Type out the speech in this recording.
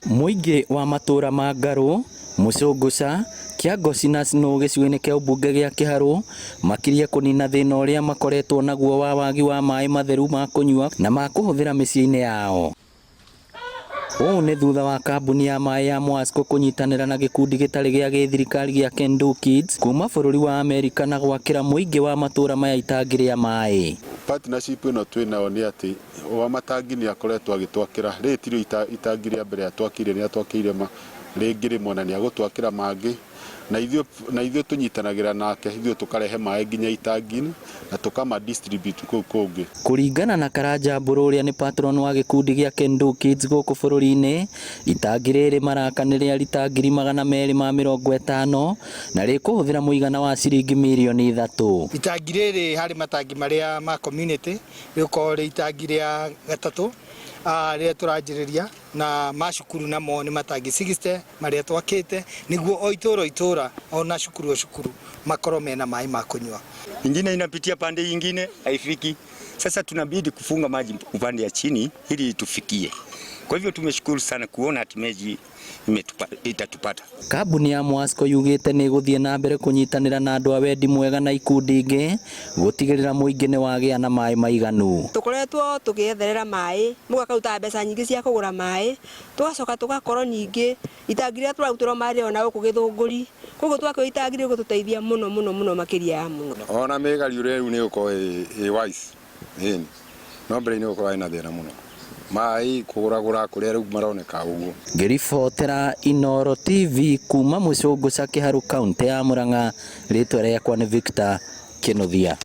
Mũingĩ wa matũra ma Ngarũ, Mũcũngũca, Kĩangoci na Snow gĩcigo-inĩ kĩa ũmbunge gĩa Kĩharũ makirie kũnina thĩna ũrĩa makoretwo naguo wa wagi wa maĩ matheru ma kũnyua na ma kũhũthĩra mĩciĩ-inĩ yao. Ũũ nĩ thutha wa kambuni ya maĩ ya Mwasco kũnyitanĩra na gĩkundi gĩtarĩ gĩa gĩthirikari gĩa Kendu Kids kuma bũrũri wa Amerika na gwakĩra mũingĩ wa matũra maya itangi rĩa maĩ. Partnership ĩno twĩ nayo nĩ atĩ wa matangi nĩ akoretwo agĩtwakĩra, rĩrĩ tirĩo itangi rĩa mbere atwakĩire, nĩ atwakĩire rĩngĩ rĩmwe na nĩ agũtwakĩra mangĩ, na ithuĩ na ithuĩ tũnyitanagĩra nake, ithuĩ tũkarehe maĩ nginya itangi-inĩ na tũkama distribute kũu kũngĩ. Kũringana na Karanja Mbũrũ ũrĩa nĩ patron wa gĩkundi gĩa Kendu Kids gũkũ bũrũri-inĩ, itangi rĩrĩ maraka nĩ rĩa rita 250,000 na rĩkũhũthĩra mũigana wa ciringi mirioni 3. Itangi rĩrĩ harĩ matangi marĩa ma community rĩgũkorwo rĩ itangi rĩa gatatũ rĩrĩa tũranjĩrĩria, na ma cukuru namo nĩ matangi 60 marĩa twakĩte nĩguo o itũra o itũra ona cukuru o cukuru makorwo mena maĩ ma kũnyua. Ingine inapitia pande ingine haifiki. Sasa tunabidi kufunga maji upande ya chini ili itufikie. Kwa hivyo tumeshukuru sana kuona hatimaye itatupata. Kambuni ya Mwasco yugĩte nĩ ĩgũthiĩ na mbere kũnyitanĩra na andũ a wendi mwega na ikundi ingĩ gũtigĩrĩra mũingĩ nĩ wagĩa na maĩ maiganu. Tũkoretwo tũgĩetherera maĩ, mũgakaruta mbeca nyingĩ cia kũgũra maĩ, tũgacoka tũgakorwo ningĩ itangi rĩrĩa tũrarutĩrwo maĩ ona gũkũ Gĩthũngũri, koguo twakĩoya itangi rĩgũtũteithia mũno mũno mũno makĩria ya mũno. Ona mĩgari rĩu nĩ gũkorwo ĩ wise ĩni, no mbere-inĩ gũkorwo ĩna thĩna mũno, maĩ kũgũragũra kũrĩa rĩu maroneka ũguo. Ngĩribotera Inooro TV kuma Mũcũngũca, Kĩharũ, kaũntĩ ya Murang'a, rĩtwa rĩakwa nĩ Victor Kĩnuthia.